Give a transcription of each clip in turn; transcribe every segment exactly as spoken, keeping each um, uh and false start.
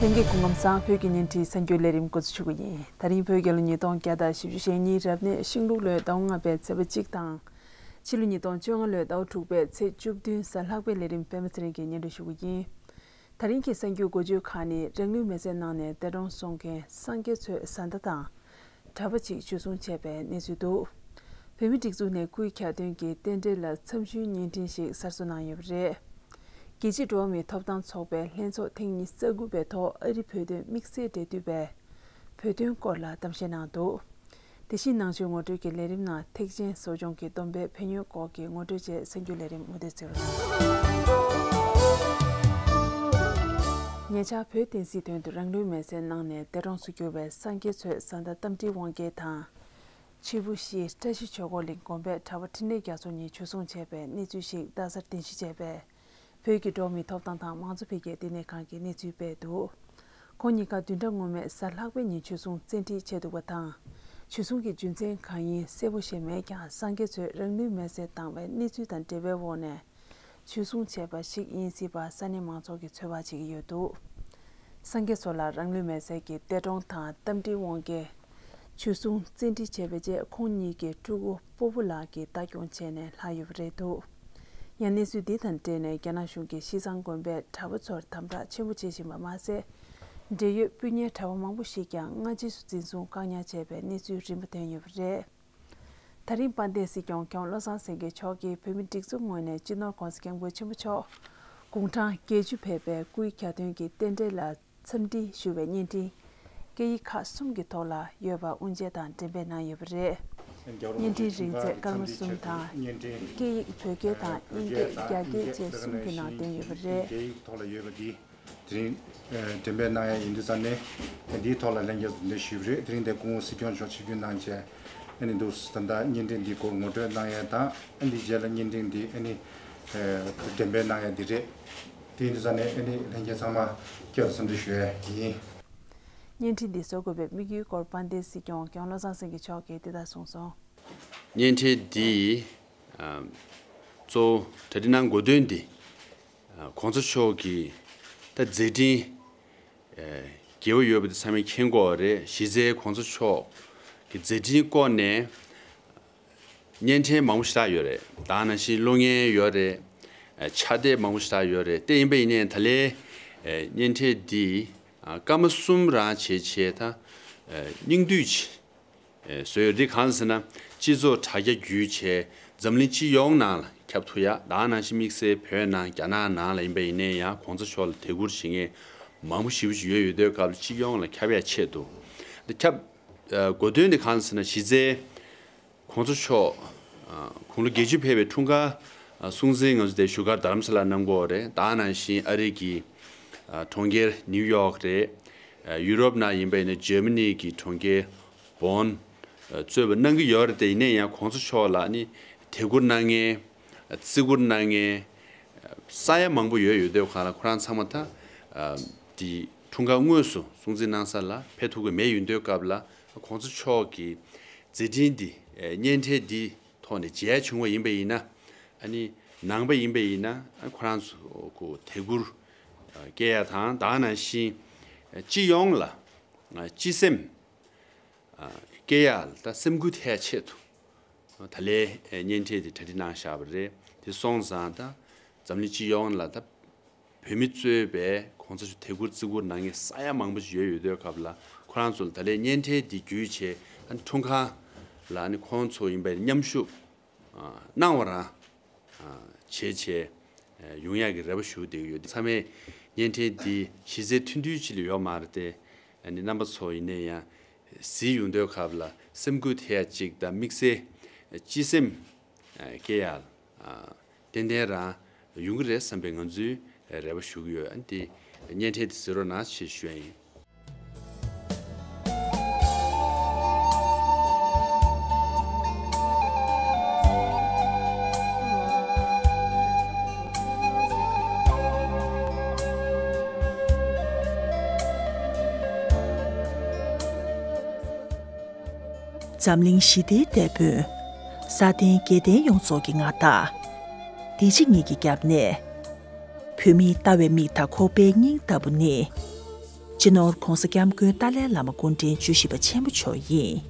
ལྷན་རྒྱས་སྐུ་ཁམས་བཟང་། བོད་ཀྱི་བརྙན་འཕྲིན་གསར་འགྱུར་ལས་རིམ་འགོ་འཛུགས་ཞུ་གི་ཡིན། ད་རིང་བོད་རྒྱལ་ལོ་ཉིས་སྟོང་བརྒྱ་དང་བཞི་བཅུ་ཞེ་གཉིས་རབ་གནས་ཤིང་ལུག་ལོའི་ཟླ་བ་ལྔ་པའི་ཚེས་པ་གཅིག་དང་། ཕྱི་ལོ་ཉིས་སྟོང་བཅོ་ལྔ་ལོའི་ཟླ་བ་དྲུག་པའི་ཚེས་བཅུ་བདུན་གཟའ་ལྷག་པའི་ལས་རིམ་པད་མ་ཚེ་རིང་གིས་སྙན་སྒྲོན་ཞུ་གི་ཡིན། ད་རིང་གི་གསར་འགྱུར་འགོ་བརྗོད་ཁག་ནི། རང་ལུས་མེར་སྲེག་གནང་ནས་འདས་གྲོངས་སོང་མཁན་སངས་རྒྱས་མཚོའི་བཟའ་ཟླ་དང་གྲྭ་པ་གཅིག་འཇུ་བཟུང་བྱས་པའི་གནས་ཚུལ་འདུག་བོད་མིའི་སྒྲིག་འཛུགས་ནས་སྐུའི་གྱ་སྟོན་གྱི་རྟེན་འབྲེལ་ལ་འཚམས་ཞུའི་བརྙན་འཕྲིན་ཞིག་གསར་བཟོ་གནང་ཡོད་པ་རེད། རྒྱལ་སྤྱིའི་འགྲོ་བ་མིའི་ཐོབ་ཐང་ཚོགས་པའི་ལྷན་ཚོགས་ཐེངས་ཉི་ཤུ་རྩ་དགུ་པའི་ཐོག་ཨ་རི་བོད་དོན་དམིགས་བསལ་འབྲེལ་མཐུད་པས་བོད་དོན་སྐོར་ལ་གཏམ་བཤད་གནང་འདུག་དེ་བཞིན་ནང་ཆོས་ངོ་སྤྲོད་ཀྱི་ལས་རིམ་ནང་ཐེག་ཆེན་གསོ་སྦྱོང་གི་སྡོམ་པའི་ཕན་ཡོན་སྐོར་གྱི་ངོ་སྤྲོད་བཅས་གསར་འགྱུར་ལས་རིམ་མུ་མཐུད་གཟིགས་རོགས་གནང་། ཉེ་ཆར་བོད་བསྟན་སྲིད་དོན་དུ་རང་ལུས་མེར་སྲེག་གནང་ནས་འདས་གྲོངས་སུ་གྱུར་བའི་སངས་རྒྱས་མཚོའི་བཟའ་ཟླ་རྟ་མགྲིན་དབང་རྒྱལ་དང་། ཕྱུག་པོ་བཞི་བཀྲ་ཤིས་ཆོས་འཁོར་གླིང་དགོན་པའི་གྲྭ་པ་འཕྲིན་ལས་རྒྱ་མཚོ་གཉིས་འཇུ་བཟུང་བྱས་པའི་གནས་ཚུལ་ཞིག་རྡ་སར་རྟེན་གཞི་བྱས་པའི་བོད་ཀྱི་འགྲོ་བ་མིའི་ཐོབ་ཐང་དང་མང་གཙོ་འཕེལ་རྒྱས་ལྟེ་གནས་ཁང་གིས་གནས་ཚུལ་སྤེལ་འདུག་ཁོང་གཉིས་ཀ་བདུན་ཕྲག་སྔོན་མའི་གཟའ་ལྷག་པའི་ཉིན་འཇུ་བཟུང་བཙན་ཁྲིད་བྱས་འདུག་པ་དང་། འཇུ་བཟུང་གི་རྒྱུ་མཚན་གང་ཡིན་གསལ་པོ་ཞིག་མེད་ཀྱང་། སངས་རྒྱས་མཚོས་རང་ལུས་མེར་སྲེག་བཏང་བའི་གནས་ཚུལ་དང་འབྲེལ་བའི་འོག་ནས་འཇུ་བཟུང་བྱས་པ་ཞིག་ཡིན་སྲིད་པ་ས་གནས་མང་ཚོགས་ཀྱིས་ཚོད་དཔག་བྱེད་ཀྱི་ཡོད་འདུག་སངས་རྒྱས་མཚོ་ལ་རང་ལུས་མེར་སྲེག་གིས་འདས་གྲོངས་དང་རྟ་མགྲིན་དབང་རྒྱལ་འཇུ་བཟུང་བཙན་ཁྲིད་བྱས་པའི་རྗེས། ཁོང་གཉིས་ཀྱི་ཕྲུ་གུ་སྤོ་བོ་ལགས་ཀྱིས་ལྟ་སྐྱོང་བྱས་ནས་ལྷག་ཡོད་པ་རེད་འདུག་ཡང་གནས་ཚུལ་འདི་དང་འབྲེལ་ནས་རྒྱ་ནག་གཞུང་གིས་ཤིས་ཙང་དགོན་པའི་གྲྭ་པ་ཚོར་དམ་དྲག་ཆེན་པོ་བྱེད་བཞིན་པ་མ་ཟད། འབྲེལ་ཡོད་སྤུན་ཉེའི་གྲྭ་པ་མང་པོ་ཞིག་ཀྱང་སྔ་རྗེས་སུ་འཛིན་བཟུང་བཀག་ཉར་བྱས་པའི་གནས་ཚུལ་རིམ་པ་ཐོན་ཡོད་པ་རེད། ད་རིང་དཔལ་ལྡན་སྲིད་སྐྱོང་༧གོང་ས་༧བློ་བཟང་སེང་གེ་མཆོག་གིས་བོད་མིའི་སྒྲིག་འཛུགས་ངོས་ནས་སྤྱི་ནོར་༧གོང་ས་༧སྐྱབས་མགོན་ཆེན་པོ་མཆོག་དགུང་གྲངས་བརྒྱད་ཅུ་ཕེབས་པའི་སྐུའི་གྱ་སྟོན་གྱི་རྟེན་འབྲེལ་ལ་འཚམས་འདྲི་ཞུ་བའི་བརྙན་འཕྲིན་སྐད་ཡིག་ཁག་གསུམ་གྱི་ཐོག་ལ་ཡོད་པ་དབུ་འབྱེད་དང་འགྲེམས་སྤེལ་གནང་ཡོད་པ་རེད། བརྙན་འཕྲིན་རིང་ཚད་སྐར་མ་གསུམ་དང་། སྐད་ཡིག་བོད་སྐད་དང་དབྱིན་སྐད། རྒྱ་སྐད་བཅས་གསུམ་གྱི་ནང་བཏོན་ཡོད་པ་རེད། དེ་རིང་འགྲེམས་སྤེལ་གནང་ཡ་ཡིན་དུས་ཙང་ནས་འདིའི་ཐོག་ལ་ལྷན་རྒྱས་ཚོ་འདི་ཞུས་པ་རེད། དེ་རིང་འདི་སྐུ་ངོ་སྲིད་སྐྱོང་མཆོག་ཆིབས་བསྒྱུར་གནང་བྱས་ཨ་ནི་འདུག་ད་ལྟ་བརྙན་འཕྲིན་འདི་སྐོར་ངོ་སྤྲོད་གནང་ཡ་དང་། ཨ་ནི་རྗེས་ལ་བརྙན་འཕྲིན་འདི་ཨ་ནི་འགྲེམས་སྤེལ་གནང་ཡ་འདི་རེད། དེ་ཡིན་དུས་ཙང་ནས་ཨ་ནི་ལྷན་རྒྱས་ཚང་མ་སྐྱབས་སུ་འཚམས་འདྲི་ཞུ་ཡ་ཡིན། བརྙན་འཕྲིན་འདི་བཟོ་དགོས་པའི་དམིགས་ཡུལ་སྐོར་དཔལ་ལྡན་སྲིད་སྐྱོང་༧གོང་ས་༧བློ་བཟང་སེང་གེ་མཆོག་གིས་འདི་ལྟར་གསུངས་སོང་། བརྙན་འཕྲིན་འདི་ཨ་གཙོ་བོ་གྲ་སྒྲིག་གནང་དགོས་དོན་འདི་ཨ་༧གོང་ས་མཆོག་གི་ད་མཛད་འཕྲིན་ཨ་རྒྱས་པོ་ཡོད་པ་འདི་ཚང་མས་མཁྱེན་གྱི་ཡོད་རེད། གཞི་རྩའི་༧གོང་ས་མཆོག་གི་མཛད་འཕྲིན་སྐོར་ནས་བརྙན་འཕྲིན་མང་པོ་ཞེ་དྲག་ཡོད་རེད། ད་ནང་བཞིན་གློག་བརྙན་ཡོད་རེད། ཨ་ཕྱག་དེབ་མང་པོ་ཞེ་དྲག་ཡོད་རེད། དེ་ཡིན་པ་ཡིན་ནའི་ད་ལན་ཨ་བརྙན་འཕྲིན་འདི་ཨ་སྐར་མ་གསུམ་རང་བྱས་བྱས་ད་ཨ་སྙིང་བསྡུས་ཅིག་ཨ་བཟོས་ཡོད། འདི་གང་ཟེར་ན་སྤྱི་ཚོགས་དྲ་རྒྱ་བརྒྱུད་བྱས་འཛམ་གླིང་སྤྱི་ཡོངས་ནང་ལ་ཁྱབ་ཐུབ་ཡ། ད་ནང་བཞིན་དམིགས་བསལ་བོད་ནང་རྒྱ་ནག་ནང་ལ་ཡིན་པ་ཡིན་ནའི་ཡང་༧གོང་ས་མཆོག་ལ་དད་བཀུར་བྱེད་མཁན་མང་པོ་ཞེ་པོ་ཅིག་ཡོད་ཡོད་དུས་སྐབས་ལ་སྤྱི་ཡོངས་ལ་ཁྱབ་ཡ་ཆེད་དུ་འདི་ཁྱབ་ཨ་དགོས་དོན་འདི་གང་ཟེར་ན་གཞི་རྩའི་༧གོང་ས་མཆོག་ཨ་དགུང་ལོ་བརྒྱད་ཅུ་ཕེབས་པའི་འཁྲུངས་སྐར་ཨ་སྲུང་བརྩི་ང་ཚོ་དེ་བཞུགས་སྒར་རྡ་རམ་ས་ལར་གནང་གི་ཡོད་རེད། ད་ནང་བཞིན་ཨ་རི་གི་ཨ་གྲོང་ཁྱེར་ནིའུ་ཡོག་རེད། ཨ་ཡུ་རོབ་ནང་ཡིན་པ་ཡིན་ན་འཇར་མ་ནི་གི་གྲོང་ཁྱེར་བོན་ཨ་གཙོས་པ་གནང་གི་ཡོད་རེད། དེ་ཡིན་ན་ཡང་༧གོང་ས་མཆོག་ལ་ནི་དད་བཀུར་གནང་མཁན་ཨ་བརྩི་བཀུར་གནང་མཁན་ཨ་ས་ཡ་མང་པོ་ཡོད་ཡོད་དུས་གང་ལ་ཁོ་རང་ཚང་མ་ད་ཨ་དེ་འཁྲུངས་སྐར་དངོས་སུ་སྲུང་བརྩི་གནང་ས་ལ་ཕེབས་ཐུབ་ཀྱི་མེད་ཡོད་དུས་སྐབས་ལ་༧གོང་ས་མཆོག་གི་མཛད་འཕྲིན་འདི་ཨ་བརྙན་འཕྲིན་འདི་ཐོག་ནས་མཇལ་བྱུང་བ་ཡིན་པ་ཡིན་ན། ཨ་ནི་ནང་པ་ཡིན་པ་ཡིན་ན་ཨ་ཁོ་རང་ཚོ་གོ་དད་བཀུར་ཨ་སྐྱེ་ཡ་དང་། ད་ནང་བཞིན་ཨ་སྤྱི་ཡོངས་ལ་ཨ་སྤྱི་སེམས་ཨ་སྐྱེ་ཡ་ལ་ད་སེམས་འགུལ་ཐེབས་ཡ་ཆེད་དུ་ཨ་ད་ལན་ཨ་བརྙན་འཕྲིན་དེ་གྲ་སྒྲིག་གནང་བཞག་པ་རེད། དེ་སོང་ཙང་ད་འཛམ་གླིང་སྤྱི་ཡོངས་ལ་ད་བོད་མི་གཙོས་པའི་༧གོང་ས་མཆོག་དད་བཀུར་བརྩི་བཀུར་གནང་མཁན་ས་ཡ་མང་པོ་ཞིག་ཡོད་ཡོད་དུས་སྐབས་ལ་ཁོ་རང་ཚོ་ལ་ད་ལན་བརྙན་འཕྲིན་འདི་བརྒྱུད་བྱས་ཨ་ནི་འཁྲུངས་སྐར་ལ་ཨ་ནི་ཁོང་ཚོ་ཡིན་པའི་མཉམ་ཞུགས་ཨ་གནང་བ་རང་ཨ་བྱས་བྱས་ཨ་ཡོང་ཡག་གི་རེ་བ་ཞུ་བསྡད་ཀྱི་ཡོད། ཚང་མས་བརྙན་འཕྲིན་འདི་གཞི་རྩའི་ཐུང་ཐུང་ཅིག་ལས་ཡོད་མ་རེད་དེ། ཨ་ནི་རྣམ་པ་ཚོ་ཡིན་ན་ཡང་གཟིགས་ཡོང་དུས་སྐབས་ལ་སེམས་འགུལ་ཐེབས་ཡ་གཅིག་དང་དམིགས་བསལ་སྤྱི་སེམས་ཨ་སྐྱེ་ཡ་ཨ་ཏན་ཏན་རང་ཡོང་གི་རེད་བསམ་པའི་ང་ཚོའི་རེ་བ་ཞུ་གི་ཡོད། ཨ་ནི་དེ་བརྙན་འཕྲིན་དེ་གཟིགས་རོགས་གནང་ཞེས་ཞུ་ཡ་ཡིན། འཛམ་གླིང་ཞི་བདེའི་དེད་དཔོན། སྲ་བརྟན་དགེ་ལྡན་ཡོངས་རྫོགས་ཀྱི་མངའ་བདག་དེ་ཕྱི་གཉིས་ཀྱི་སྐྱབས་གནས། བོད་མིའི་ལྟ་བའི་མིག་དང་ཁོག་པའི་སྙིང་ལྟ་བུ་ནི། སྤྱི་ནོར་༧གོང་ས་༧སྐྱབས་མགོན་ཏཱ་ལའི་བླ་མ་སྐུ་ཕྲེང་བཅུ་བཞི་པ་ཆེན་པོ་མཆོག་ཡིན།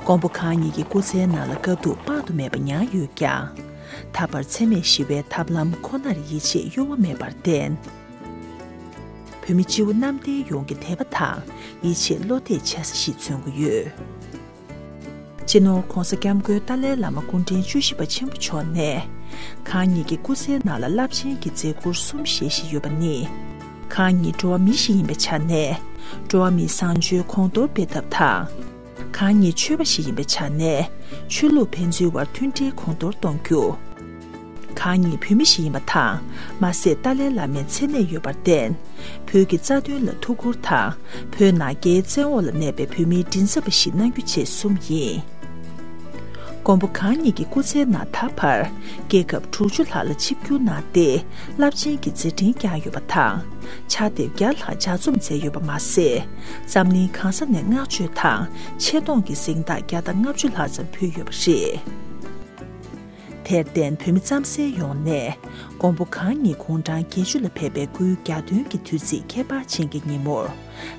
མགོན་པོ་གང་ཉིད་ཀྱི་སྐུ་ཚེའི་ནང་ལ་དཀའ་སྡུག་དཔག་ཏུ་མེད་པ་མྱངས་ཡོད་ཀྱང་། ད་བར་འཚེ་མེད་ཞི་བའི་ཐབས་ལམ་ཁོ་ནར་ཡིད་ཆེས་གཡོ་བ་མེད་པར་བརྟེན། བོད་མི་སྤྱི་བོ་གནམ་བསྟན་ཡོངས་ཀྱི་དད་པ་དང་ཡིད་ཆེས་བློ་གཏད་བྱེད་ས་ཞིག་མཚོན་གྱི་ཡོད། སྤྱི་ནོར་༧གོང་ས་༧སྐྱབས་མགོན་ཏཱ་ལའི་བླ་མ་སྐུ་ཕྲེང་བཅུ་བཞི་པ་ཆེན་པོ་མཆོག་ནས། གང་ཉིད་ཀྱི་སྐུ་ཚེའི་ནང་ལ་རླབས་ཆེན་གྱི་མཛད་ཁུར་གསུམ་བཞེས་བཞིན་ཡོད་པ་ནི། གང་ཉིད་འགྲོ་བ་མི་ཞིག་ཡིན་པའི་ཆ་ནས། འགྲོ་བ་མིའི་བཟང་སྤྱོད་གོང་མཐོར་སྤེལ་ཐབས་དང་། གང་ཉིད་ཆོས་པ་ཞིག་ཡིན་པའི་ཆ་ནས། ཆོས་ལུགས་ཕན་ཚུན་བར་མཐུན་སྒྲིལ་གོང་མཐོར་གཏོང་རྒྱུ། གང་ཉིད་བོད་མི་ཞིག་ཡིན་པ་དང་། མ་ཟད་ཏཱ་ལའི་བླ་མའི་མཚན་གནས་ཡོད་པར་བརྟེན། བོད་ཀྱི་རྩ་དོན་ལ་ཐུགས་ཁུར་དང་། བོད་ནང་རྒྱའི་བཙན་འོག་ལ་གནས་པའི་བོད་མིའི་མགྲིན་ཚབ་པ་ཞིག་གནང་རྒྱུ་བཅས་གསུམ་ཡིན། མགོན་པོ་གང་ཉིད་ཀྱི་སྐུ་ཚེའི་ནང་ད་བར། རྒྱལ་ཁབ་དྲུག་ཅུ་ལྷག་ལ་ཆིབས་བསྒྱུར་གནང་སྟེ། རླབས་ཆེན་གྱི་མཛད་འཕྲིན་བསྐྱངས་ཡོད་པ་དང་། ཕྱག་དེབ་བརྒྱ་ལྷག་ལྗགས་རྩོམ་མཛད་ཡོད་པ་མ་ཟད། འཛམ་གླིང་གང་ས་ནས་བསྔགས་བརྗོད་དང་ཆེ་མཐོང་གི་གཟེངས་རྟགས་བརྒྱ་དང་ལྔ་བཅུ་ལྷག་ཙམ་ཕུལ་ཡོད་པ་རེད། དེར་བརྟེན་བོད་མི་རྩམ་ཟན་ཡོངས་ནས་མགོན་པོ་གང་ཉིད་དགུང་གྲངས་བརྒྱད་ཅུ་ལ་ཕེབས་པའི་སྐུའི་གྱ་སྟོན་གྱི་དུས་ཚིགས་ཁྱད་པར་ཅན་གྱི་ཉིན་མོར།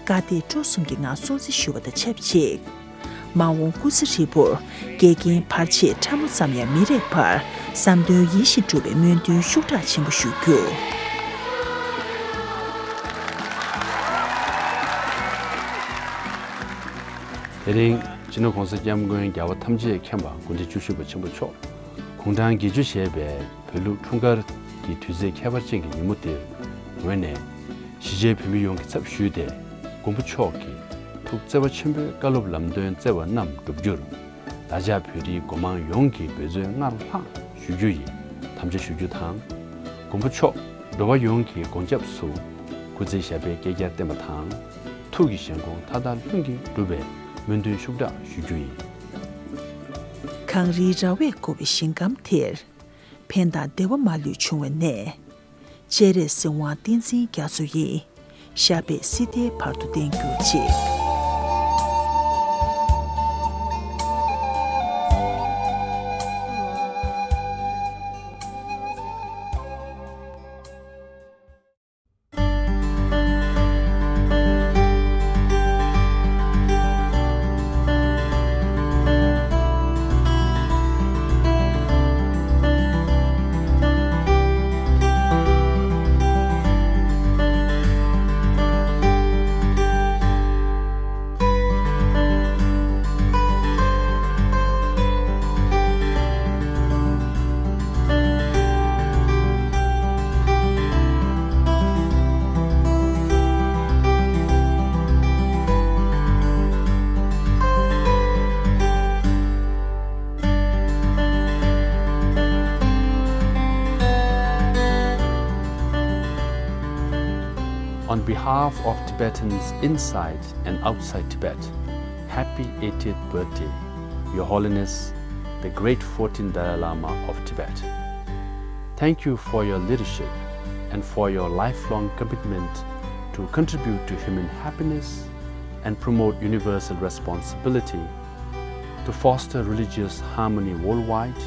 དགའ་དད་སྤྲོ་གསུམ་གྱི་ངང་སྲུང་བརྩི་ཞུ་བ་དང་ཆབས་ཅིག། མ་འོངས་སྐུ་ཚེ་ཧྲིལ་པོར་འགལ་རྐྱེན་བར་ཆད་ཕྲ་མོ་ཙམ་ཡང་མི་རེག་པར་བསམ་དོན་ཡིད་བཞིན་འགྲུབ་པའི་སྨོན་འདུན་ཤུགས་དྲག་ཆེན་པོ་ཞུ་རྒྱུ། དེ་རིང་སྤྱི་ནོར་༧གོང་ས་༧སྐྱབས་མགོན་རྒྱལ་བ་ཐམས་ཅད་མཁྱེན་པ་སྐུ་ཕྲེང་བཅུ་བཞི་པ་ཆེན་པོ་མཆོག་དགུང་གྲངས་བརྒྱད་ཅུ་བཞེས་པའི་བོད་ལུགས་འཁྲུངས་སྐར་གྱི་དུས་ཚེས་ཁྱད་པར་ཅན་གྱི་ཉིན་མོ་འདིར་ངོས་ནས། གཞིས་བྱེས་བོད་མི་ཡོངས་ཀྱི་ཚབ་ཞུས་ཏེ། མགོན་པོ་མཆོག་གི་ཐུགས་བརྩེ་བ་ཆེན་པོའི་བཀའ་སློབ་ལམ་སྟོན་བརྩེ་བ་རྣམས་འགྲུབ་རྒྱུར། བདག་ཅག་བོད་རིགས་སྒོ་མང་ཡོངས་ཀྱིས་འབད་བརྩོན་སྔར་ལྷག་ཞུ་རྒྱུ་ཡི་དམ་བཅའ་ཞུ་རྒྱུ་དང་། མགོན་པོ་མཆོག་འགྲོ་བ་ཡོངས་ཀྱི་མགོན་སྐྱབས་སུ་སྐུ་ཚེ་ཞབས་པད་བསྐལ་བརྒྱར་བརྟན་པ་དང་། ཐུགས་ཀྱི་བཞེད་དགོངས་མཐའ་དག་ལྷུན་གྱིས་འགྲུབ་པའི་སྨོན་འདུན་ཤུགས་དྲག་ཞུ་རྒྱུ་ཡིན། གངས་རིའི་ར་བས་བསྐོར་བའི་ཞིང་ཁམས་དེར། ཕན་དང་བདེ་བ་མ་ལུས་འབྱུང་བའི་གནས། སྤྱན་རས་གཟིགས་དབང་བསྟན་འཛིན་རྒྱ་མཚོ་ཡི། ཞབས་པད་སྲིད་མཐའི་བར་དུ་བརྟན་གྱུར་ཅིག། On behalf of Tibetans inside and outside Tibet, happy eightieth birthday, Your Holiness, the Great fourteenth Dalai Lama of Tibet. Thank you for your leadership and for your lifelong commitment to contribute to human happiness and promote universal responsibility, to foster religious harmony worldwide,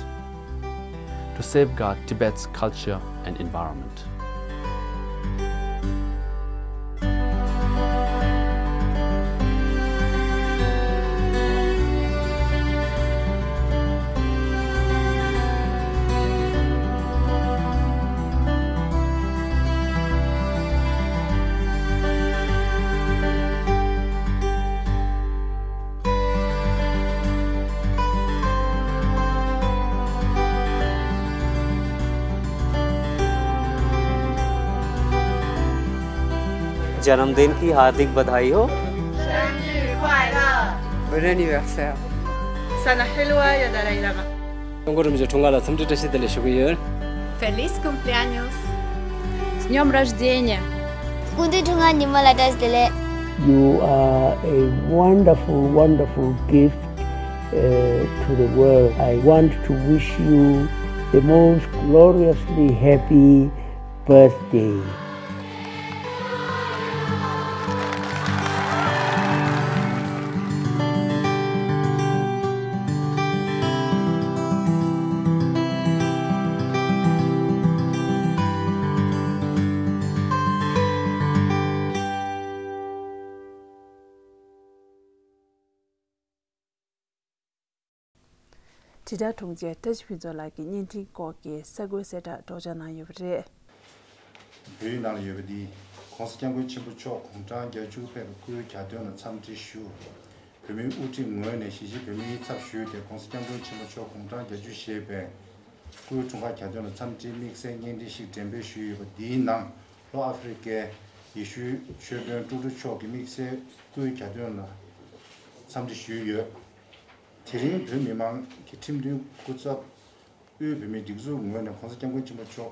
to safeguard Tibet's culture and environment. जन्मदिन की हार्दिक बधाई हो। Bon anniversaire. Sana Helwa ya Dalai Lama. ཀྲུང་གོ་རིམ་བཞིན་འཁྲུངས་སྐར་ལ་འཚམས་འདྲི་བཀྲ་ཤིས་བདེ་ལེགས་ཞུ་གི་ཡོད། Feliz cumpleaños. С днём рождения. སྐུ་མདུན་འཁྲུངས་སྐར་ཉིན་མོ་ལ་བཀྲ་ཤིས་བདེ་ལེགས། You are a wonderful, wonderful gift uh, to the world. I want to wish you the most gloriously happy birthday. དྲིལ་བསྒྲགས་དྲུང་ཆེ་བཀྲ་ཤིས་ཕུན་ཚོགས་ལགས་ཀྱིས་བརྙན་འཕྲིན་སྐོར་གྱི་གསར་འགོད་གསལ་བསྒྲགས་སྒྲོག་སྦྱང་གནང་ཡོད་པ་རེད། བོད་ཡིག་ནང་ལ་ཡོད་པ་འདི། ༸གོང་ས་༸སྐྱབས་མགོན་ཆེན་པོ་མཆོག་དགུང་གྲངས་བརྒྱད་ཅུ་ཕེབས་པའི་སྐུའི་གྱ་སྟོན་ལ་འཚམས་འདྲི་ཞུ། བོད་མིའི་དབུ་ཁྲིད་ངོས་ནས་གཞིས་བྱེས་བོད་མིའི་ཚབ་ཞུས་ཏེ་༸གོང་ས་༸སྐྱབས་མགོན་ཆེན་པོ་མཆོག་དགུང་གྲངས་བརྒྱད་ཅུ་བཞེས་པའི་སྐུའི་འཁྲུངས་སྐར་གྱ་སྟོན་ལ་འཚམས་འདྲིའི་དམིགས་བསལ་བརྙན་འཕྲིན་ཞིག་འགྲེམས་སྤེལ་ཞུས་ཡོད་པ་འདིའི་ནང་ལྷོ་ཨ་ཧྥེ་རི་ཀའི་ཡེ་ཤུའི་ཆོས་དཔོན་ཀྲུག་ཀྲུག་མཆོག་གི་དམིགས་བསལ་སྐུའི་གྱ་སྟོན་ལ་འཚམས་འདྲི་ཞུས་ཡོད། དེ་རིང་བོད་མི་མང་གི་ཁྲིམས་མཐུན་སྐུ་ཚབ། དབུས་བོད་མིའི་སྒྲིག་འཛུགས་ངོས་ནས་༸གོང་ས་༸སྐྱབས་མགོན་ཆེན་པོ་མཆོག་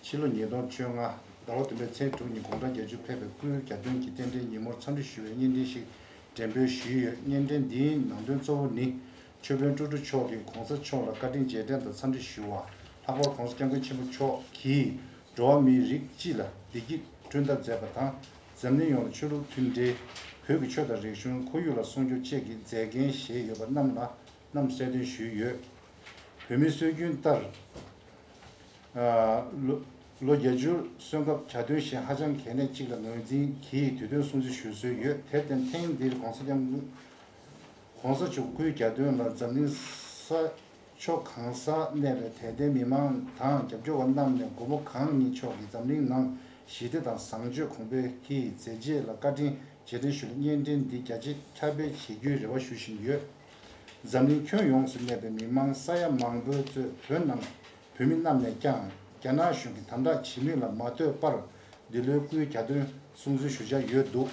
ཕྱི་ལོ་ཉིས་སྟོང་བཅོ་ལྔ་ཟླ་བ་བདུན་པའི་ཚེས་དྲུག་ཉིན་དགུང་གྲངས་བརྒྱད་ཅུ་ཕེབས་པའི་སྐུའི་གྱ་སྟོན་གྱི་རྟེན་འབྲེལ་ཉིན་མོར་འཚམས་འདྲི་ཞུ་བའི་བརྙན་འཕྲིན་ཞིག་འགྲེམས་སྤེལ་ཞུས་ཡོད། བརྙན་འཕྲིན་འདིའི་ནང་དོན་གཙོ་བོ་ནི། ཆོས་དཔོན་ཀྲུག་ཀྲུག་མཆོག་གིས་༸གོང་ས་མཆོག་ལ་བཀའ་དྲིན་རྗེས་དྲན་དང་འཚམས་འདྲི་ཞུ་བ། ལྷག་པར་༸གོང་ས་༸སྐྱབས་མགོན་ཆེན་པོ་མཆོག་གིས་འགྲོ་བ་མིའི་རིགས་སྤྱི་ལ་བདེ་སྐྱིད་བསྐྲུན་ཐབས་མཛད་པ་དང་། འཛམ་གླིང་ཡོངས་ལ་ཆོས་ལུགས་མཐུན་སྒྲིལ། བོད་ཀྱི་ཆོས་དང་རིག་གཞུང་ཁོར་ཡུག་ལ་སྲུང་སྐྱོབ་བཅས་ཀྱི་མཛད་འགན་བཞེས་ཡོད་པ་རྣམས་ལ། རྣམས་གསལ་སྟོན་ཞུས་ཡོད། བོད་མིའི་སྲོལ་རྒྱུན་ལྟར། ཨ། ལོ་ལོ་བརྒྱད་ཅུ་སོན་སྐབས་གྱ་སྟོན་ཞེས་ཧ་ཅང་གལ་གནད་ཅིག་ལ་ངོས་འཛིན་གྱིས་དུས་སྟོན་སྲུང་བརྩི་ཞུ་སྲོལ་ཡོད། དེར་བརྟེན་ཐེངས་འདིར་༸གོང་ས་༸སྐྱབས་མགོན། ༸གོང་ས་མཆོག་སྐུའི་གྱ་སྟོན་ལ་འཛམ་གླིང་ས་ཕྱོགས་གང་སར་གནས་པའི་དད་ལྡན་མི་མང་དང་རྒྱབ་སྐྱོར་བ་རྣམས་ནས་མགོན་པོ་གང་ཉིད་མཆོག་གིས་འཛམ་གླིང་ནང་ཞི་བདེ་དང་བཟང་སྤྱོད་གོང་འཕེལ་གྱི་མཛད་རྗེས་ལ་བཀའ་དྲིན་རྗེས་དྲན་ཞུ་བའི་བརྙན་འཕྲིན་འདི་རྒྱ་ཆེ་ཁྱབ་སྤེལ་བྱེད་རྒྱུའི་རེ་བ་ཞུ་བཞིན་ཡོད། འཛམ་གླིང་ཁྱོན་ཡོངས་སུ་གནས་པའི་མི་མང་ས་ཡ་མང་པོས་གཙོས་བོད་ནང་བོད་མི་རྣམས་ནས་ཀྱང་རྒྱ་ནག་གཞུང་གིས་དམ་དྲག་བྱེད་མུས་ལ་མ་ལྟོས་པར་འདི་ལོའི་སྐུའི་གྱ་སྟོན་སྲུང་བརྩི་ཞུ་འཆར་ཡོད་འདུག་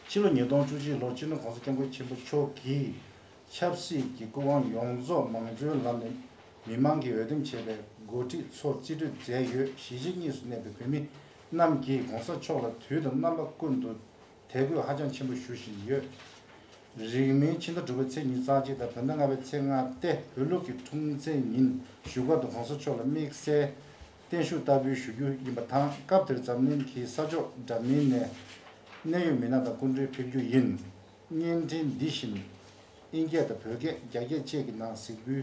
ཕྱི་ལོ་ཉིས་སྟོང་བཅུ་གཅིག་ལོར་སྤྱི་ནོར་༸གོང་ས་༸སྐྱབས་མགོན་ཆེན་པོ་མཆོག་གིས་ཆབ་སྲིད་ཀྱི་སྐུ་དབང་ཡོངས་རྫོགས་མང་གཙོའི་ལམ་ནས་མི་མང་གིས་འོས་འདེམས་བྱས་པའི་འགོ་ཁྲིད་ཚོར་རྩིས་སྤྲོད་མཛད་ཡོད། གཞིས་བྱེས་གཉིས་སུ་གནས་པའི་བོད་མི་རྣམས་ཀྱིས་༸གོང་ས་མཆོག་ལ་དུས་དང་རྣམ་པ་ཀུན་ཏུ་དད་གུས་ཧ་ཅང་ཆེན་པོ་ཞུ་བཞིན་ཡོད། རིང་མིན་ཕྱི་ཟླ་དྲུག་པའི་ཚེས་ཉི་ཤུ་རྩ་གཅིག་དང་བོད་ཟླ་ལྔ་པའི་ཚེས་ལྔ་སྟེ་བོད་ལུགས་ཀྱི་འཁྲུངས་ཚེས་ཉིན་བཞུགས་སྒར་དུ་༸གོང་ས་མཆོག་ལ་དམིགས་བསལ་བརྟན་བཞུགས་བསྟར་འབུལ་ཞུ་རྒྱུ་ཡིན་པ་དང་། སྐབས་དེར་འཛམ་གླིང་གི་ས་ཕྱོགས་འདྲ་མིན་ནས་གནད་ཡོད་མི་སྣ་དང་སྐུ་མགྲོན་ཕེབས་རྒྱུ་ཡིན། བརྙན་འཕྲིན་འདི་བཞིན་ཨིན་སྐད་དང་བོད་སྐད། རྒྱ་སྐད་བཅས་ཀྱི་ནང་གཟིགས་འབུལ་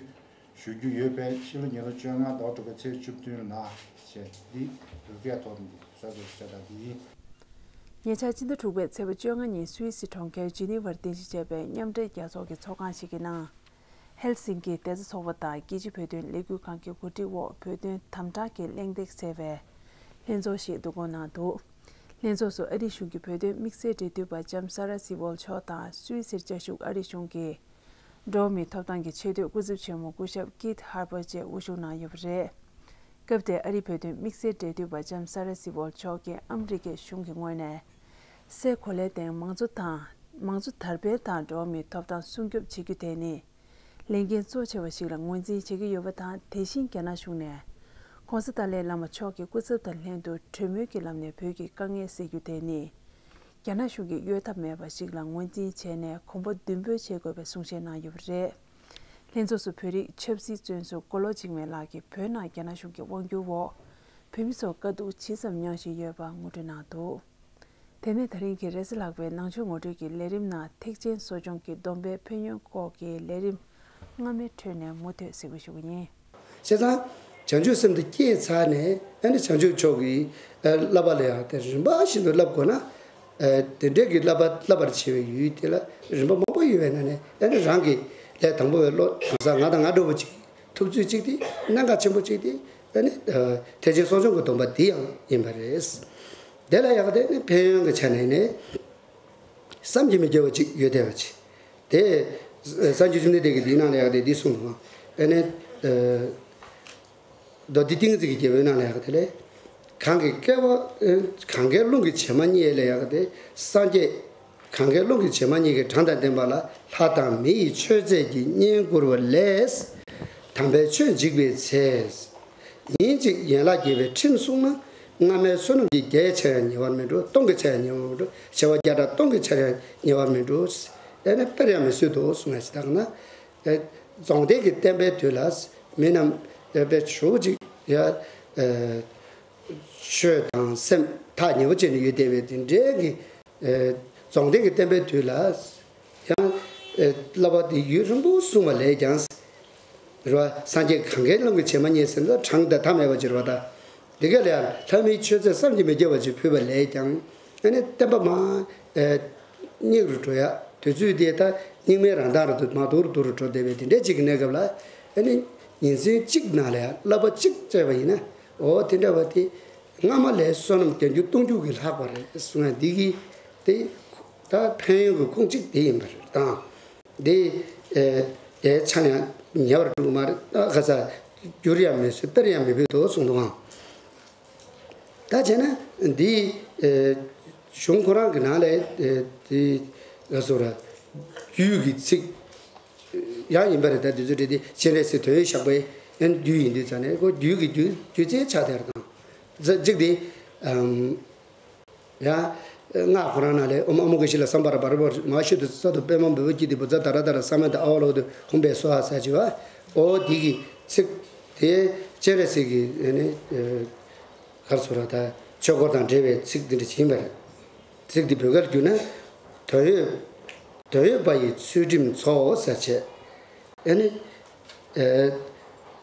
ཞུ་རྒྱུ་ཡོད་པས། ཕྱི་ལོ་ཉིས་སྟོང་བཅོ་ལྔ་ཟླ་བ་དྲུག་པའི་ཚེས་བཅུ་བདུན་ལ་བྱས་ཏེ་བོད་སྐད་ཐོག་ནས་གསར་འགོད་གསལ་བསྒྲགས་འདི་ཡིན། ཉེ་ཆར་ཕྱི་ཟླ་དྲུག་པའི་ཚེས་པ་བཅོ་ལྔ་ཉིན་སུད་སི་གྲོང་ཁྱེར་ཇི་ནི་ཝར་རྟེན་གཞི་བྱས་པའི་མཉམ་འབྲེལ་རྒྱལ་ཚོགས་ཀྱི་ཚོགས་ཁང་ཞིག་གི་ནང་། ཧེལ་སིང་ཀི་བདེ་རྩ་ཚོགས་པ་དང་རྒྱལ་སྤྱིའི་བོད་དོན་ལས་འགུལ་ཁང་གི་གོ་སྒྲིག་འོག་བོད་དོན་དམ་དྲག་གི་གླེང་སྟེགས་ཟེར་བའི་ལྷན་ཚོགས་ཤིག་བསྡུ་སྐོང་གནང་འདུག་ལྷན་ཚོགས་སུ་ཨ་རིའི་གཞུང་གི་བོད་དོན་དམིགས་བསལ་འབྲེལ་མཐུད་པ་ལྕམ་ས་ར་སི་ཝོལ་མཆོག་དང་སུད་སིར་བཅའ་བཞུགས་ཨ་རིའི་གཞུང་གི་འགྲོ་བ་མིའི་ཐོབ་ཐང་གི་ཆེས་མཐོའི་སྐུ་ཚབ་ཆེན་མོ་སྐུ་ཞབས་ཀིད་ཧར་པར་བཅས་དབུ་བཞུགས་གནང་ཡོད་པ་རེད། སྐབས་དེར་ཨ་རིའི་བོད་དོན་དམིགས་བསལ་འབྲེལ་མཐུད་པ་ལྕམ་ས་ར་སི་ཝོལ་མཆོག་གིས་ཨ་མི་རི་ཀའི་གཞུང་གི་ངོས་ནས་སའི་གོ་ལའི་སྟེང་མང་གཙོ་དང་མང་གཙོ་དར་སྤེལ་དང་འགྲོ་བ་མིའི་ཐོབ་ཐང་སྲུང་སྐྱོབ་བྱེད་རྒྱུ་དེ་ནི། ལས་འགན་གཙོ་ཆེ་བ་ཞིག་ལ་ངོས་འཛིན་བྱེད་ཀྱི་ཡོད་པ་དང་། དེ་བཞིན་རྒྱ་ནག་གཞུང་ནས་༸གོང་ས་ཏཱ་ལའི་བླ་མ་མཆོག་གི་སྐུ་ཚབ་དང་ལྷན་དུ་གྲོས་མོལ་གྱི་ལམ་ནས་བོད་ཀྱི་དཀའ་ངལ་སེལ་རྒྱུ་དེ་ནི། རྒྱ་ནག་གཞུང་གིས་གཡོལ་ཐབས་མེད་པ་ཞིག་ལ་ངོས་འཛིན་བྱས་ནས་གོམ་པ་མདུན་སྤོས་བྱེད་དགོས་པའི་གསུང་བཤད་གནང་ཡོད་པ་རེད། ལྷན་ཚོགས་སུ་བོད་རིགས་ཆབ་སྲིད་བཙོན་ཟུར་མགོ་ལོག་འཇིགས་མེད་ལགས་ཀྱིས་བོད་ནང་རྒྱ་ནག་གཞུང་གི་དབང་སྒྱུར་འོག་བོད་མི་ཚོར་དཀའ་སྡུག་ཇི་ཙམ་མྱོང་བཞིན་ཡོད་པ་ངོ་སྤྲོད་གནང་འདུག་དེ་ནས་ད་རིང་གི་རེས་གཟའ་ལྷག་པའི་ནང་ཆོས་ངོ་སྤྲོད་ཀྱི་ལས་རིམ་ནང་ཐེག་ཆེན་གསོ་སྦྱོང་གི་སྡོམ་པའི་ཕན་ཡོན་སྐོར་གྱི་ལས་རིམ་སྔ་མའི་ཁྲོད་ནས་མུ་མཐུད་གཟིགས་འབུལ་ཞུ་གི་ཡིན། བྱས་ཙང་། བྱང་ཆུབ་སེམས་དེ་སྐྱེས་ཚར་ནས་ཨ་ནི་བྱང་ཆུབ་མཆོག་གི་བསླབ་པ་ལ་ཡང་དེ་རིམ་པ་བཞིན་དུ་བསླབ་དགོས་ན། དེ་འདྲའི་གི་བསླབ་པ་བསླབ་པར་བྱེད་པའི་ཡུལ་དེ་ལ་རིམ་པ་མང་པོ་ཡོད་པའི་ནང་ནས་ཨ་ནི་རང་གི་ལས་དང་པོ་བའི་བློ་གང་ཟག་ང་དང་ང་འདྲ་བོ་ཅིག་ཐུབ་ཚོད་ཅིག་དེ་གནད་འགག་ཆེན་པོ་ཅིག་དེ་ཨ་ནི་ཐེག་ཆེན་གསོ་སྦྱོང་གི་སྡོམ་པ་འདི་ཡང་ཡིན་པ་རེད། དེ་ལ་ཡག་དེ་ནི་ཕན་ཡོན་གྱི་ཆ་ནས་ནི། བསམ་གྱིས་མི་ཁྱབ་པ་ཅིག་ཡོད་བསྡད་པ་ཅིག་དེ། སངས་རྒྱས་བཅོམ་ལྡན་འདས་ཀྱིས་འདིའི་ནང་ལ་ཡག་དེ་འདི་གསུངས་འདུག་ཨ་ནི། མདོ་སྡེ་ཏིང་འཛིན་གྱི་རྒྱལ་པོའི་ནང་ལ་ཡག་དེ་ལས། གང་གི་སྐལ་བ། གང་གའི་རླུང་གིས་བྱེ་མ་སྙེད་ལ་ཡག་དེ་སངས་རྒྱས། གང་གའི་རླུང་གིས་བྱེ་མ་སྙེད་ཀྱི་གྲངས་དང་ལྡན་པ་ལ་ལྷ་དང་མི་ཡི་མཆོད་རྫས་ཀྱི་བསྙེན་བཀུར་བ་ལས། དམ་པའི་ཆོས་འཇིག་པའི་ཚེ། ཉིན་གཅིག་ཡན་ལག་བརྒྱད་པའི་ཁྲིམས་བསྲུངས་ན། སྔ་མའི་བསོད་ནམས་ཀྱི་བརྒྱའི་ཆར་ཡང་ཉེ་བར་མི་འགྲོ། སྟོང་གི་ཆར་ཡང་ཉེ་བར་མི་འགྲོ། བྱེ་བ་བརྒྱ་ཕྲག་སྟོང་གི་ཆར་ཡང་ཉེ་བར་མི་འགྲོ། ཨ་ནི་དཔེར་ཡང་མི་སྲིད་དོ་གསུང་ཡ་ཞིག་ད་ག་ན། ཨ་རྫོགས་ལྡན་གྱི་བསྟན་པའི་དུས་ལ་མི་རྣམས་ཨ་དཔེ་ཞུ་ཅིག་ཡ། ཨ་ཆོས་དང་སེམས་ཐག་ཉེ་པོ་བྱས་ནས་ཡོད་བསྡད་པའི་དེ་འདྲའི་གི་ཨ་རྫོགས་ལྡན་གྱི་བསྟན་པའི་དུས་ལ་ཡང་ཨ་བསླབ་པ་དེ་ཡུན་རིང་པོ་གསུངས་པ་ལས་ཀྱང་། རེད་བ། སངས་རྒྱས་གང་གཱའི་ཀླུང་གི་བྱེ་མ་སྙེད་ཟེར་ན་གྲངས་དང་མཐའ་མེད་པ་ཅིག་རེད་བ་ད། དེ་ག་ལ་ཡང་ལྷ་མིའི་མཆོད་རྫས་བསམ་གྱིས་མི་ཁྱབ་པ་ཅིག་ཕུལ་བ་ལས་ཀྱང་། ཨ་ནི་བསྟན་པ་མར་ཨེ་སྙིགས་རུ་འགྲོ་ཡ། དུས་ཚོད་དེ་ད་སྙིགས་མའི་རང་མདངས་རུ་མར་དུར་དུར་འགྲོ་བསྡད་པའི་དེ་འདྲའི་ཅིག་གི་གནས་སྐབས་ལ། ཨ་ནི་ཉིན་མཚན་གཅིག་ནང་ལ་ཡང་བསླབ་པ་གཅིག་བྱས་པ་ཡིན་ན། འོ་དེ་འདྲ་བ་དེ་སྔ་མ་ལས་བསོད་ནམས་བརྒྱ་འགྱུར་སྟོང་འགྱུར་གྱིས་ལྷག་པ་རེད་གསུང་ཡ་འདི་གི་དེ་ད་ཕན་ཡོན་གྱི་ཁུངས་གཅིག་དེ་ཡིན་པ་རེད་དང་། འདི་ཨེ་དེ་ཆ་ཡང་ཉེ་བར་འགྲོ་གི་མ་རེད། ཨ་ཁ་ས་འགྱུར་ཡང་མི་སྲིད། དཔེར་ཡང་མི་ཕོད་དོ་གསུངས་འདུག་ཨང་། ད་བྱས་ན་འདི་ཨེ་གཞུང་ཁོ་རང་གི་ནང་ལ་ཨེ་དེ་ག་སོ་ར་རྒྱུད་ཀྱི་ཚིག་ཡང་ཡིན་པ་རེད། ད་དུས་ཚོད་རེད་དེ་སྤྱན་རས་གཟིགས་དོན་ཡོད་ཞགས་པའི་ཨེ་རྒྱུད་ཡིན་དུས་ཙང་ནས་ཁོ་རྒྱུད་ཀྱི་རྒྱུད་རྒྱུད་ཚན་ཆགས་དེར་དང་གཅིག་དེ་ཨམ། ཡང་། སྔགས་ཁོ་རང་ནང་ལས་ཨོཾ་ཨ་མོ་ག་ཤི་ལ་སཾ་བྷ་ར་བྷ་ར་བྷ་མ་ཤུ་ཏུ་ས་ཏུ་པདྨ་བི་བ་ཀྱི་ཏི་བུ་ཛ་ད་ར་ད་ར་ས་མ་ཏ་ཨ་བ་ལོ་ཏུ་ཧུམ་བེ་སྭཱ་ཧཱ་ཟེར་གྱི་བ། ཨོ་འདི་གི་ཚིག་དེ་སྤྱན་རས་གཟིགས་ཀྱི་ཨ་ནི་གར་སོ་ར་ད་ཆོས་འཁོར་དང་འབྲེལ་བའི་ཚིག་འདི་འདྲ་ཡིན་པ་རེད། ཚིག་འདི་བོད་སྐད་བསྒྱུར་ན། དོན་ཡོད། དོན་ཡོད་པ་ཡི་ཚུལ་ཁྲིམས་ཚོགས་ཟེར་བྱས། ཨ་ནི། ཨེ།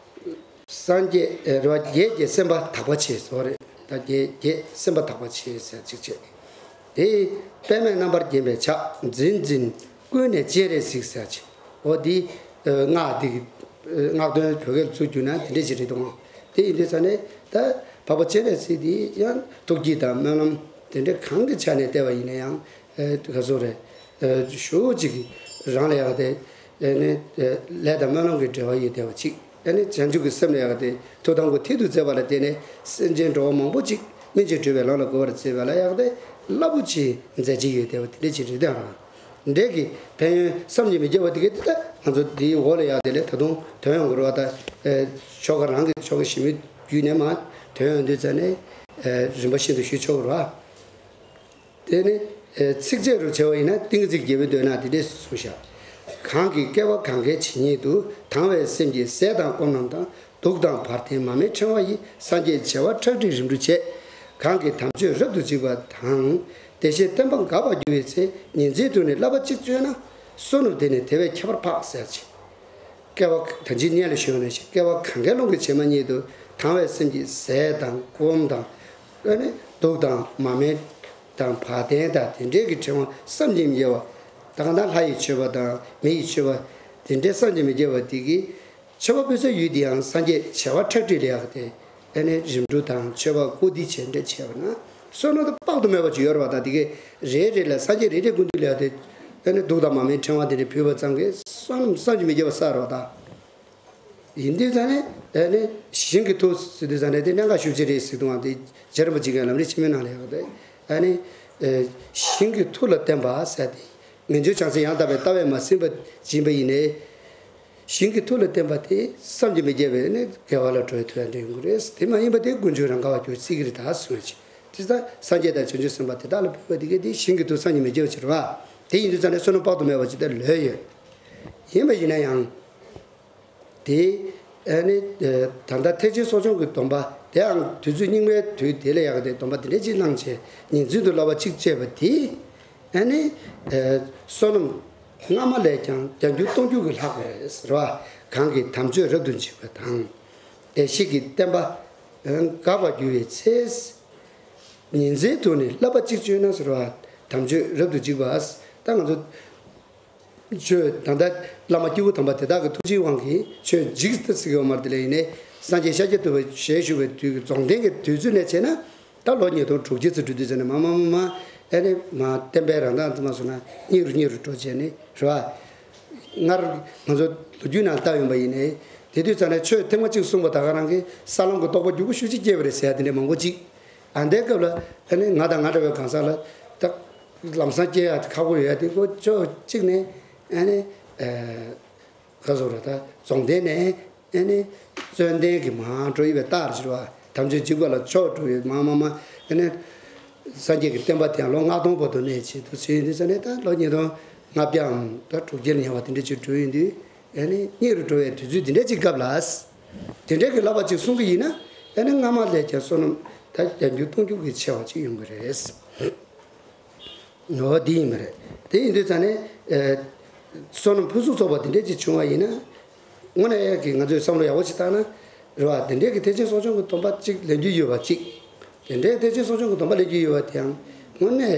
སངས་རྒྱས་ཨེ་རེད་བ། བརྒྱད་ཀྱི་སེམས་པ་དག་པ་བྱས་སོ་རེད། ད་བརྒྱད་བརྒྱད་སེམས་པ་དག་པ་བྱས་ཟེར་ཅིག་བྱས། དེ་པདྨས་རྣམ་པར་བརྒྱན་པའི་ཕྱག་འཛིན་འཛིན་ཀུན་ནས་སྤྱན་རས་གཟིགས་ཟེར་ཅིག་འོ་འདི་ཨེ་སྔགས་འདི་ཨེ་སྔགས་དོན་བོད་སྐད་ཚུར་བསྒྱུར་ན་དེ་འདྲ་ཞིག་རེད་འདུག་ཨང་། དེ་ཡིན་དུས་ཙང་ནས་ད་འཕགས་པ་སྤྱན་རས་གཟིགས་འདི་ཡང་ཐུགས་བསྐྱེད་དང་སྨོན་ལམ་དེ་འདྲ་གང་གི་ཆ་ནས་བལྟས་པ་ཡིན་ན་ཡང་ཨེ་ག་ཚོད་རེད། ཨེ་ཞུ་ཅིག་གི་རང་ལ་ཡག་དེ། ཨེ་ནི་ཨེ་ལས་དང་སྨོན་ལམ་གྱི་འབྲེལ་བ་ཡོད་བསྡད་པ་ཅིག་ཨེ་ནི་བྱང་ཆུབ་ཀྱི་སེམས་ལ་ཡག་དེ་ཐུགས་དམ་པའི་མཐིལ་དུ་མཛད་པ་ལ་བརྟེན་ནས་སེམས་ཅན་འགྲོ་བ་མང་པོ་ཅིག་སྨིན་ཅིང་གྲོལ་བའི་ལམ་ལ་འགོད་པར་བྱེད་པ་ལ་ཡག་དེ་རླབས་པོ་ཆེའི་མཛད་རྗེས་ཡོད་བསྡད་པ་དེ་འདྲ་ཅིག་རེད་དེ། རང་འདྲའི་གི་ཕན་ཡོན་བསམ་གྱིས་མི་ཁྱབ་པ་དེ་གས་དེ་ད་ང་ཚོ་འདིའི་འོག་ལ་ཡག་དེ་ལས་ད་དུང་དོན་ཡོང་གི་རེད་བ། ད་ཨེ་ཆོ་ག་རང་གི་ཆོ་ག་ཞིབ་མོ་བརྒྱུད་ནས་མར་དོན་ཡོང་དུས་ཙང་ནས་ཨེ་རིམ་པ་བཞིན་དུ་ཞུ་ཆོག་གི་རེད་བ། དེ་ནི་ཚིགས་བཅད་རུ་བྱས་པ་ཡིན་ན་ཏིང་ངེ་འཛིན་རྒྱལ་པོའི་མདོ་ན་འདི་འདྲས་གསུངས་ཤག་གང་གིས་བསྐལ་པ་གང་གཱའི་ཇི་སྙེད་དུ། དང་བའི་སེམས་ཀྱིས་ཟས་དང་སྐོམ་རྣམས་དང་། གདུགས་དང་བར་ལྡན་མ་སྨད་ཕྲེང་བ་ཡིས། སངས་རྒྱས་བྱེ་བ་ཁྲག་ཁྲིག་རིམ་གྲོ་བྱས། གང་གིས་དམ་ཆོས་རབ་ཏུ་འཇིག་པ་དང་། བདེ་གཤེགས་བསྟན་པ་འགག་པར་འགྱུར་བའི་ཚེ། ཉིན་མཚན་དུ་ནི་བསླབ་པ་གཅིག་སྤྱོད་ན། བསོད་ནམས་དེ་ནི་དེ་བས་ཁྱད་པར་འཕགས་ཟེར་ཅིག་བསྐལ་པ་ད་ཅི་སྔོན་ལ་ཞུས་པ་ནང་བཞིན་བསྐལ་པ་གང་གཱའི་ཀླུང་གི་བྱེ་མ་སྙེད་དུ་དང་བའི་སེམས་ཀྱིས་ཟས་དང་སྐོམ་དང་། ཨ་ནི་གདུགས་དང་མ་སྨད་དང་བ་དན་དང་དེ་འདྲའི་གི་ཕྲེང་བ་བསམ་གྱིས་མི་ཁྱབ་པ། ད་ག་ན་ལྷ་ཡི་མཆོད་པ་དང་མི་ཡི་མཆོད་པ་དེ་འདྲའི་བསམ་གྱིས་མི་ཁྱབ་པ་དེ་གིས་མཆོད་པ་ཕུལ་སའི་ཡུལ་དེའང་སངས་རྒྱས་བྱེ་བ་ཁྲག་ཁྲིག་ལ་ཡག་སྟེ། ཨ་ནི་རིམ་གྲོ་དང་མཆོད་པ་བཀུར་སྟི་བྱས་འདྲ་བྱས་པ་ན་བསོད་ནམས་དེ་དཔག་ཏུ་མེད་པ་ཅིག་ཡོད་རེད་བ། ད་དེ་གའི་རེ་རེ་ལ་སངས་རྒྱས་རེ་རེ་སྐུ་མདུན་ལ་ཡག་སྟེ། ཨ་ནི་གདུགས་དང་མ་སྨད་ཕྲེང་བ་དེ་འདྲ་ཕུལ་བ་ཙམ་གྱིས་བསོད་ནམས་བསམ་གྱིས་མི་ཁྱབ་པ་བསགས་རེད་བ་ད། ཡིན་དུས་ཙང་ནས་ཨ་ནི་ཞིང་གི་མཐུ་ཟེར་དུས་ཙང་ནས་དེ་གནད་འགག་ཤུགས་ཆེ་རེད་ཟེར་དུས་ཙང་དེ་རྗེ་རིན་པོ་ཆེ་གིས་ལམ་རིམ་ཆེན་མོའི་ནང་ལ་ཡག་སྟེ། ཨ་ནི་ཨེ་ཞིང་གི་མཐུ་ལ་བརྟེན་པ་ཟེར་ཏེ། ངེས་འབྱུང་བྱང་སེམས་ཡང་དག་པའི་ལྟ་བས་མ་ཟིན་པ་སྦྱིན་པ་ཡིན་ནས། ཞིང་གི་མཐུ་ལ་བརྟེན་པ་དེ་བསམ་གྱིས་མི་ཁྱབ་པའི་ནི་དགེ་བ་ལ་འགྲོ་བའི་མཐུ་ཡང་འདྲེན་ཡོང་གི་རེད། དེ་མ་ཡིན་པ་དེ་ཀུན་འབྱུང་རང་ག་བ་གྱུར་སྲིད་ཀྱི་རེད་ད་གསུངས་ཡོད་ཅིག་དེ་ལྟར་སངས་རྒྱས་དང་བྱང་ཆུབ་སེམས་དཔའ་དེ་དག་ལ་ཕུལ་བ་དེ་གས་དེ་ཞིང་གི་མཐུ་བསམ་གྱིས་མི་ཁྱབ་པ་ཅིག་རེད་བ། དེ་ཡིན་དུས་ཙང་ནས་བསོད་ནམས་དཔག་ཏུ་མེད་པ་ཅིག་དེ་ལོས་ཡོད། ཡིན་པ་ཡིན་ན་ཡང་། དེ་ཨ་ནི་ད་ལྟ་ཐེག་ཆེན་གསོ་སྦྱོང་གི་སྡོམ་པ་དེའང་དུས་ཚོད་སྙིགས་མའི་དུས་དེ་ལ་ཡག་སྟེ་སྡོམ་པ་དེ་འདྲ་ཅིག་བླངས་བྱས་ཉིན་མཚན་དུ་བསླབ་པ་གཅིག་བྱས་པ་དེ། ཨ་ནི་བསོད་ནམས་སྔ་མ་ལས་ཀྱང་བརྒྱ་འགྱུར་སྟོང་འགྱུར་གྱིས་ལྷག་པ་རེད་ཟེར་བ། གང་གིས་དམ་ཆོས་རབ་ཏུ་འཇིག་པ་དང་། བདེ་གཤེགས་ཀྱི་བསྟན་པ་འགག་པར་འགྱུར་བའི་ཚེ། ཉིན་མཚན་དུ་ནི་བསླབ་པ་གཅིག་སྤྱོད་ན་ཟེར་བ། དམ་ཆོས་རབ་ཏུ་འཇིག་པ། ད་ང་ཚོ། ཆོས་ད་ལྟ་བླ་མ་སྐྱེས་བུ་དམ་པ་དེ་དག་གི་ཐུགས་རྗེའི་དབང་གིས་ཆོས་འཇིག་སྟེ་ཟེར་གྱི་ཡོད་མ་རེད། དེ་ལས་ཡིན་ནའི་སངས་རྒྱས་ཤཱཀྱ་ཐུབ་པ་ཞལ་བཞུགས་པའི་དུས་ཀྱི་རྫོགས་ལྡན་གྱི་དུས་ཚོད་ནས་བྱས་ན་ད་ལོ་ཉིས་སྟོང་དྲུག་ཅུ་ཙམ་འགྲོ་དུས་ཙམ་ནས་མ་མ་མ་མ་ཨ་ནི་མ་བསྟན་པའི་རང་མདངས་ཙམ་མ་སོང་ན་སྙིགས་རུ་སྙིགས་རུ་འགྲོ་བྱས་ནས་རེད་བ། སྔར་ང་ཚོ་ལོ་རྒྱུས་ནང་ལྟ་ཡོང་པ་ཡིན་ནའི་དེ་དུས་ཙམ་ནས་ཆོས་ཐེངས་མ་གཅིག་གསུངས་པ་ད་ག་རང་གིས་ས་ལམ་གྱི་རྟོགས་པ་རྒྱུ་པོ་ཤུགས་ཆེ་སྐྱེས་པ་རེད་ཟེར་ཡ་དེ་འདྲ་མང་པོ་གཅིག་ཨ་འདའི་སྐབས་ལ་ཨ་ནི་ང་དང་ང་འདྲ་བའི་གང་ཟག་ལ་ད་ལམ་སང་སྐྱེ་ཡ་ཁག་པོ་ཡོད་ཡ་དེ་ཀོ་ཅོ་གཅིག་ནས་ཨ་ནི་ག་ཟེར་ར་ད་རྫོགས་ལྡན་ནས་ཨ་ནི་བརྩོན་ལྡན་གྱི་མར་འགྲོ་ཡི་བའི་རྟགས་ཅིག་རེད་བ། དམ་ཆོས་འཇིག་པ་ལ་ཕྱོགས་འགྲོ་ཡི་མ་མ་མ་ཨ་ནི་སངས་རྒྱས་ཀྱི་བསྟན་པ་དེ་ཡང་ལོ་ལྔ་སྟོང་བར་དུ་གནས་བྱེད་དུ་ཟིན་དུས་ཙ་ནས་ད་ལོ་ཉིས་སྟོང་ ལྔ་བརྒྱའམ་ད་དྲུག་བརྒྱ་ཉེ་བ་དེ་འདྲ་ཅིག་འགྲོ་ཡོང་དུས། ཨ་ནི་སྙིགས་རུ་འགྲོ་བའི་དུས་ཚོད་དེ་འདྲ་ཅིག་སྐབས་ལ། དེ་འདྲའི་གི་བསླབ་པ་ཅིག་གསུང་གི་ཡིན་ན། ཨ་ནི་སྔ་མ་ལས་ཀྱང་བསོད་ནམས་ད་བརྒྱ་འགྱུར་སྟོང་འགྱུར་གྱི་ཆེ་བ་ཅིག་ཡོང་གི་རེད། འོ་འདི་ཡིན་པ་རེད། དེ་ཡིན་དུས་ཙང་ནས། ཨ། བསོད་ནམས་ཕུན་སུམ་ཚོགས་པ་དེ་འདྲ་ཅིག་བྱུང་བ་ཡིན་ན། དངོས་གནས་ཀྱི་ང་ཚོས་བསམ་བློ་ཡག་པོ་ཞིག་བཏང་ན། རེད་བ། དེ་འདྲའི་གི་ཐེག་ཆེན་གསོ་སྦྱོང་གི་སྡོམ་པ་ཅིག་ལེན་རྒྱུ་ཡོད་པ་ཅིག་དེ་འདྲའི་ཐེག་ཆེན་གསོ་སྦྱོང་གི་སྡོམ་པ་ལེན་རྒྱུ་ཡོད་པ་དེའང་དངོས་གནས།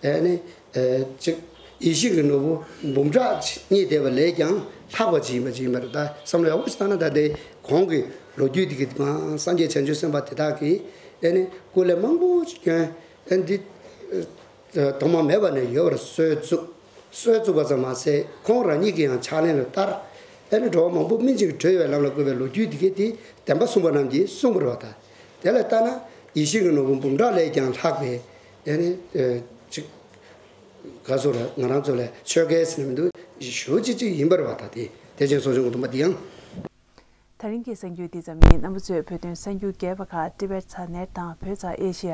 ཨ་ནི། ཨ། ཅིག་ཡེ་ཤེས་ཀྱི་ནོར་བུ་འབུམ་ཕྲག་གཉིས་བསྡད་པ་ལས་ཀྱང་ལྷག་པ་ཅིག་ཡིན་པ་ཅིག་ཡིན་པ་རེད། ད་བསམ་བློ་ཡག་པོ་ཞིག་བཏང་ན། ད་ལྟའི་གོང་གི་ལོ་རྒྱུས་དེ་གི་མ་སངས་རྒྱས་བྱང་ཆུབ་སེམས་དཔའ་དེ་དག་གིས་ཨ་ནི་སྐུ་ལས་མང་པོ་ཅིག་བསྐྱོན། ཨ་ནི་འདི། ཨ། དང་མ་མེད་པ་ནས་ཡོད་པར་སྲོལ་བཙུགས། སྲོལ་བཙུགས་པ་ཙམ་མ་ཟད། ཁོང་རང་ཉིད་ཀྱིས་ཡང་ཕྱག་ལེན་ལ་བསྟར། ཨ་ནི་འགྲོ་བ་མང་པོ་སྨིན་ཅིང་གྲོལ་བའི་ལམ་ལ་བཀོད་པའི་ལོ་རྒྱུས་དེ་གའི་དེ་བདེན་པ་གསུངས་པ་རྣམས་ཀྱིས་གསུངས་པ་རེད་བ། ད་དེ་ལ་ལྟ་ན་ཡེ་ཤེས་ཀྱི་ནོར་བུ་འབུམ་ཕྲག་ལས་ཀྱང་ལྷག་པའི། ཨ་ནི། ཨ། ཅིག་ག་ཚོད་རེད། ང་རང་ཚོ་ལ་ཆོས་སྐལ་ཟེར་ནས་མི་འདུག་ཞུ་ཅིག་ཅིག་ཡིན་པ་རེད་བ། ད་དེ་ཐེག་ཆེན་གསོ་སྦྱོང་གི་སྡོམ་པ་འདི་ཡང་། དེ་རིང་གི་གསར་འགྱུར་འདི་ཙམ་ཡིན། རྣམ་པ་ཚོས་བོད་དོན་གསར་འགྱུར་རྒྱས་པ་ཁག་ཊི་བེཊ་ཚ་ནེཊ་དང་བོད་ཚ་ཨེ་ཤི་ཡ།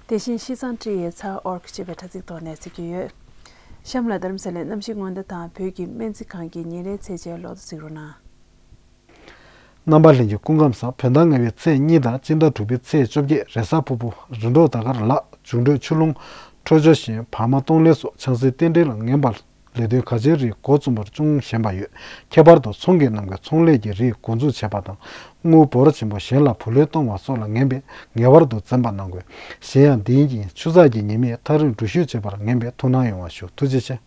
དེ་བཞིན་ཤིས་ཙང་ཀྲི་ཡའི་ཚ་ཨོར་ཀི་ཅེས་པའི་དྲ་ཚིགས་ཐོག་ནས་གཟིགས་རྒྱུ་ཡོད། གཤམ་ལ་རྡ་རམ་ས་ལའི་གནམ་གཤིས་སྔོན་བརྡ་དང་བོད་ཀྱི་སྨན་རྩིས་ཁང་གི་ཉིན་རེའི་ཚད་གཞིའི་ལོ་ཐོ་གཟིགས་རོགས་གནང་། རྣམ་པ་ལྷན་རྒྱས་སྐུ་ཁམས་བཟང་། བོད་ཟླ་ལྔ་པའི་ཚེས་གཉིས་དང་སྤྱི་ཟླ་དྲུག་པའི་ཚེས་བཅོ་བརྒྱད། རེས་གཟའ་ཕུར་བུ། རི་འབྲོག་ཟླ་སྐར་ལག་འབྱུང་འཕྲོད་ཆུ་ཀླུང་། འཕྲོད་སྦྱོར་ཞིང་བར་མ་སྟོང་ལས་སོགས་ཆང་སའི་རྟེན་འབྲེལ་ལ་ངན་པ། ལས་དོན་གལ་ཆེའི་རིགས་འགོ་རྩོམ་པར་ཅུང་ཞན་པ་ཡོད། ཁྱད་པར་དུ་ཚོང་གི་རྣམས་ཀྱིས་ཚོང་ལས་ཀྱི་རིགས་འགོ་འཛུགས་བྱེད་པ་དང་། དངུལ་འབོར་ཆེན་པོ་གཞན་ལ་བུ་ལོན་གཏོང་བ་སོགས་ལ་ངན་པས་ངེས་པར་དུ་འཛེམ་པ་གནང་དགོས། གཞན་ཡང་འདིའི་ཉིན་ཆུ་ཚགས་ཀྱི་ཉི་མས་ཐག་རིང་འགྲུལ་བཞུད་བྱེད་པར་ངན་པས་ཐུགས་སྣང་ཡོང་བ་ཞུ། ཐུགས་རྗེ་ཆེ།